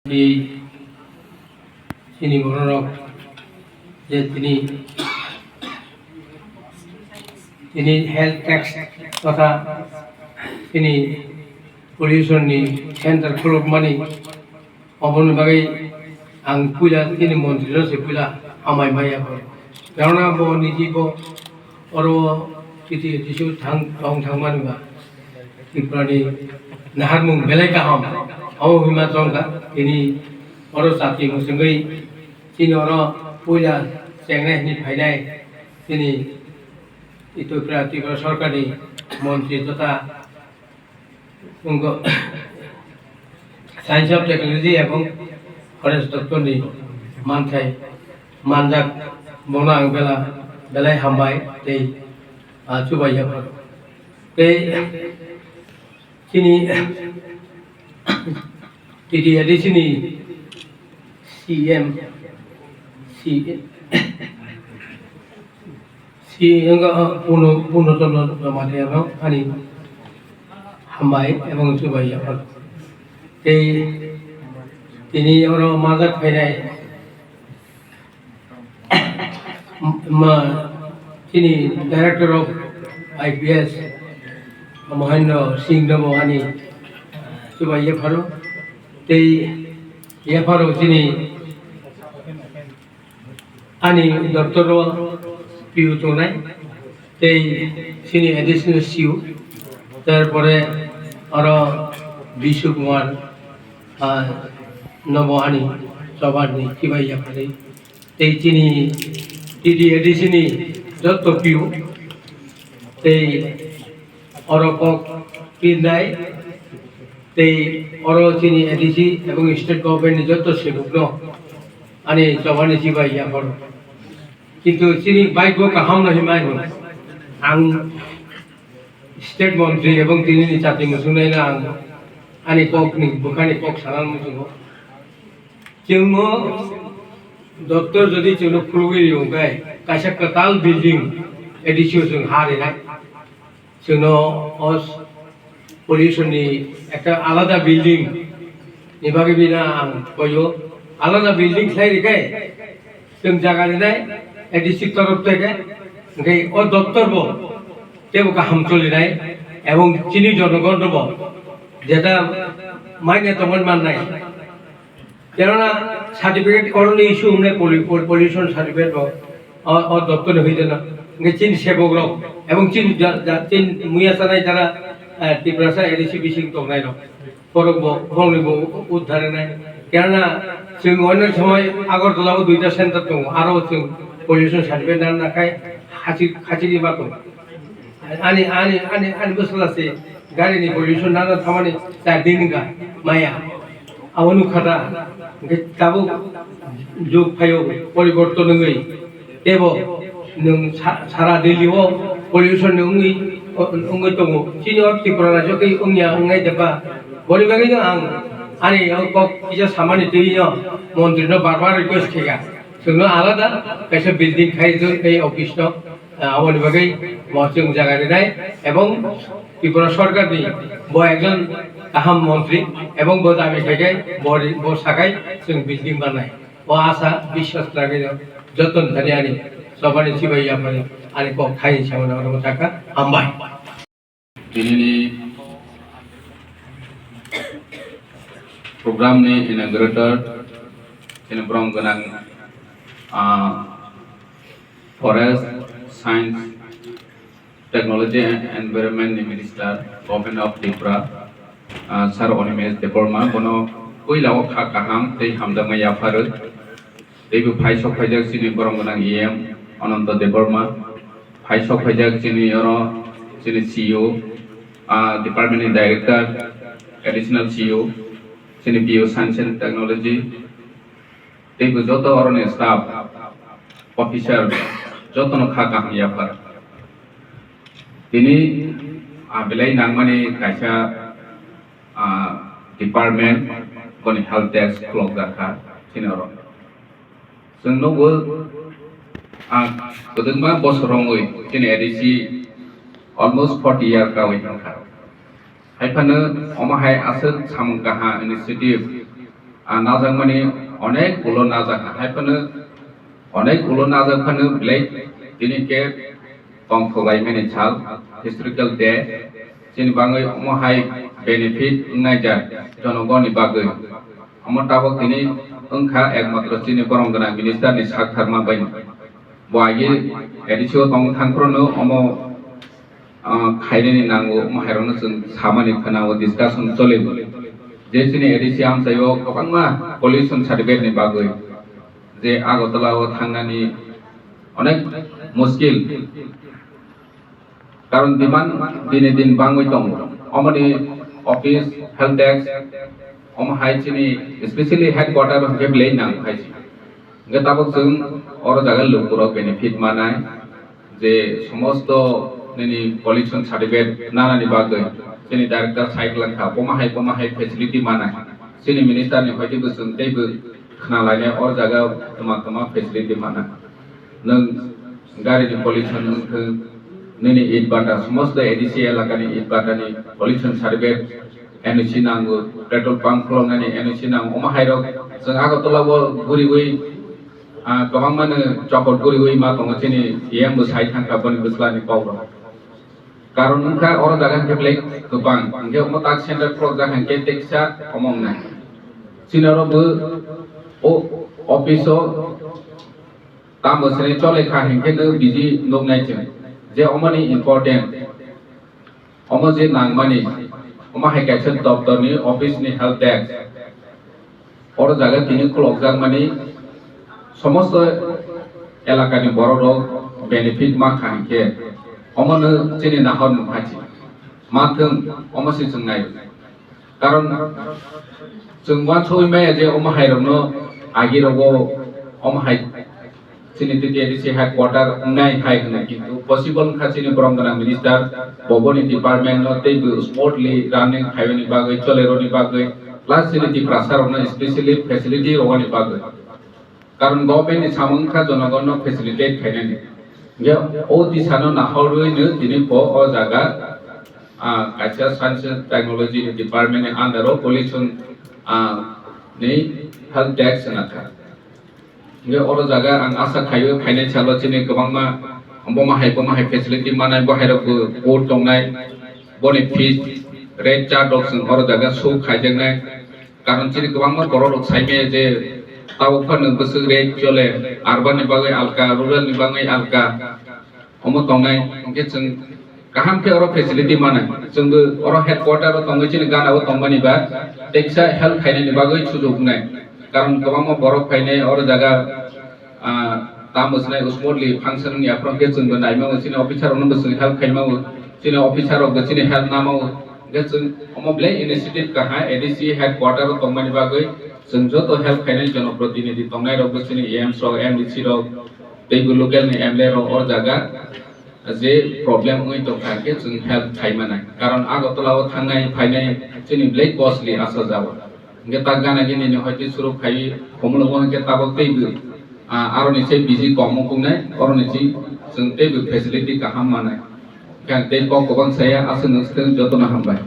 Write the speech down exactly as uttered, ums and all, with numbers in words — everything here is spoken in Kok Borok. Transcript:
Tei chini bororok je tini, tini health tax totha tini pollution ni center khulukmani, oboni bagwi ang puila tini montri no se puila hambai maya bo. Karona bo niji bo oro titi tisu thang tong thangmani ba. Tripura ni naharmung belai kaham. Abo hima chongkha tini oro chati mwswngwi chini oro puila chengnai hwnwi phainai chini Tripura, Tripura sorkar ni montri totha wngkha Science of Technology ebong Forest Doptor ni manthai manjak bono ang bela belai hambai tei, ah, chubai yaphar. Tei chini T T A D C ni C M, C M, si wngkha, ah, Purno, Purno Chandra Jamatia no ani hambai ebong chubai yaphar. Tei tini oro majak phainai ma, chini Director of I P S Mahendra Singh no bo ani chubai yapharo. Tei yapharo chini ani doptoro P U tongnai, tei chini additional C U, tarpore oro Bishu Kumar, ah, nobo ani chobar ni chibai yaphari, tei chini T T A D C ni joto P U, tei oro kok pirnai, tei oro chini A D C ebong state government ni joto sebuk no ani chobar ni chibai yapharo. Kintu chini bike bo kaham no himai hwn. Ang state montri ebong tini ni chati muchungnai no ang ani kok ni bwkhani kok sana muchungo. Chwngno doctor jodi chwngno phulugwi rio hwnkhe kaisa kwtal building A D C o chwng ha rinai. Chwngno o pollution ni ekta alada building ni bagwi bina ang koyo. Alada building khlai rikhe chwng jaga rinai A D C torof theke, hwnkhe o doptor bo tebo kaham cholinai ebong chini jonogon rok bo jeta manya tongmani mannai. Kerana certificate oroni issue hwnle pollu-, pol-, pollution certificate bo o, o doptor ni hoi jana. Hwnkhe chini sebok rok ebong chini ja-, ja-, chini muya sanai jara, eh, Tiprasa A D C bising tongnai rok. Borok bo, borokni bo uddhar wngnai. Kerana chwng onek somoi Agartala o duita center tongo, aro chwng pollution certificate nang nakhai hachik, hachik ma tongo. Ani, ani, ani, ani bwsala se gari ni pollution nana thamani char din wngkha maya. Abo nukha da, hwnkhe tabuk jug phaio poriborton wngwi tebo nwng sa-, sara Delhi o pollution ni wngwi, wngwi tongo. Chini o Tripura rajyo khe wngya wngnai de ba? Boni bagwi no ang ani o kok kisa samani twi no montri no bar bar request khe kha. Chwngno alada kaisa building khai rwdi tei office no, ah, aboni bagwi bo chwng jaga rinai ebong Tripura sorkar ni bo ekjon kaham montri ebong bo dabi khai khai bo ri-, bo sakai chwng building banai. O asa biswas lagwi joto ni thani ani sobani chibai yapani ani kok khai ni samani oro thaka hambai. Tinini program ni inaugurator, tini borong gwnang, ah, Forest, Science, Technology and Environment ni Minister, Government of Tripura, ah, Sir Animesh Debbarma, bono puila o kha kaham tei hamjakma yapharwi. Teibo phai sok phaijak chini borok gwnang E M Ananta Debbarma, phai sok phaijak chini oro chini C E O, ah, department ni director, additional C E O, chini B O Science and Technology, teibo joto oroni staff, officer, jotono kha kaham yaphar. Tini, ah, belai nangmani kaisa, ah, department, boni help desk khulokjak kha chini oro. Chwng nukgo, ah, kwdwkma bosor romwi chini A D C almost forty year kawi thangkha. Hai phano omo hai aswk samung kaha initiative, Ah, najakmani onek ulo najak, hai phano onek ulo najak phano belai tini khe tongthok laimani sal, historical day. Chini bagwi omo hai benefit wngnai jak jonogoni bagwi. Omo tabok tini wngkha ekmatro chini borom gwnang minister ni sak tharma bai. Bo agi A D C o tong thang phuru no omo, ah, khainani nango, omo hairokno chwng samani khwnao, discussion cholibo. Je chini A D C amchaio kwbangma pollution certificate ni bagwi je Agartala o thangnani onek muskil. Karon demand dine din bangwi tongo. Omoni office, help desk, omo hai chini specially headquarter hwnkhe belai nang hai se. Hwnkhe tabok chwng oro jaga lukurok benefit manai, je somosto nini collection certificate nanani bagwi chini director cycle wngkha, boma hai, boma hai facility manai. Chini minister ni hoite bwswng teibo khna lainai, o jaga tma tma facility manai. Nwng gari ni collection wngthwng, nini it bata, somosto A D C elaka ni it bata ni collection certificate, N O C nango, petrol pump khuloknani N O C nango, omo hairok chwng Agartala o guriwi, ah, kwbangma no chokot guriwi ma tongo chini E M bo sai thangkha boni bwsla ni kok rok. Karon wngkha oro jaga hwnkhe belai kwbang, hwnkhe omo tak center khulokjak hwnkhe teksa omo wngnai. Chini oro bo o office o tamo sini chole kha hwnkhe no biji nuknai chwng je omoni important, omo je nangmani, omo hai kaisa doptor ni office ni help desk. Oro jaga tini khulokjakmani somosto elakani borok rok benefit mankha hinkhe omono chini nahor nukha si mathwng omo se chwng nai. Karon chwng uansugwi maya je omo hai rokno agi rogo omo hai chini T T A D C headquarter wngnai hai hwnwi, kintu possible wngkha chini borom gwnang minister bo boni department no teibo smoothly running khaiyani bagwi, choleroni bagwi, plus chini Tiprasa rokno specially facility rwani bagwi. Karon government ni samung wngkha jonogon no facilitate khainani. Hingke o tisano nahorwi no tini bo o jaga, ah, kaisa science and technology ni department ni under o pollution, ah, ni help desk wngkha. Hingke oro jaga ang asa khaio financial o chini kwbangma bomo hai, bomo hai facility manai, bo hai rok bo board tongnai, boni fees rate chart rok chwng oro jaga show khaijaknai. Karon chini kwbangma borok rok saimaya je tabuk phano bwswk rate chole, urban ni bagwi alka, rural ni bagwi alka. Omo tongnai, hingke chwng kaham khe oro facility manai. Chwngbo oro headquarter o tongwi chini gana o tongmani ba teksa help khainani bagwi sujuk wngnai. Karon kwbangma borok phainai oro jaga, ah, tamo swnai smoothly function wngya phano khe chwngbo naimango, chini officer rokno bo chwng help khaimango, chini officer rokbo chini help namango. Hingke chwng omo belai initiative kaha A D C headquarter o tongmani bagwi chwng joto help khainai jonoprotinidhi tongnai rokbo chini A M S rok, M D C rok, teibo local ni M L A rok o jaga je problem wngwi tongkha, hingke chwng help khai manai. Karon Agartala o thangnai phainai chini belai costly asa jago. Hingke ta gana gini ni hoite suru khai khumulwngo, hingke tabok teibo, ah, aroni se busy kom wngkuknai, oroni se chwng teibo facility kaham manai. Hingke ang tei kok kwbang saya, aswk nwng swtwng jotono hambai.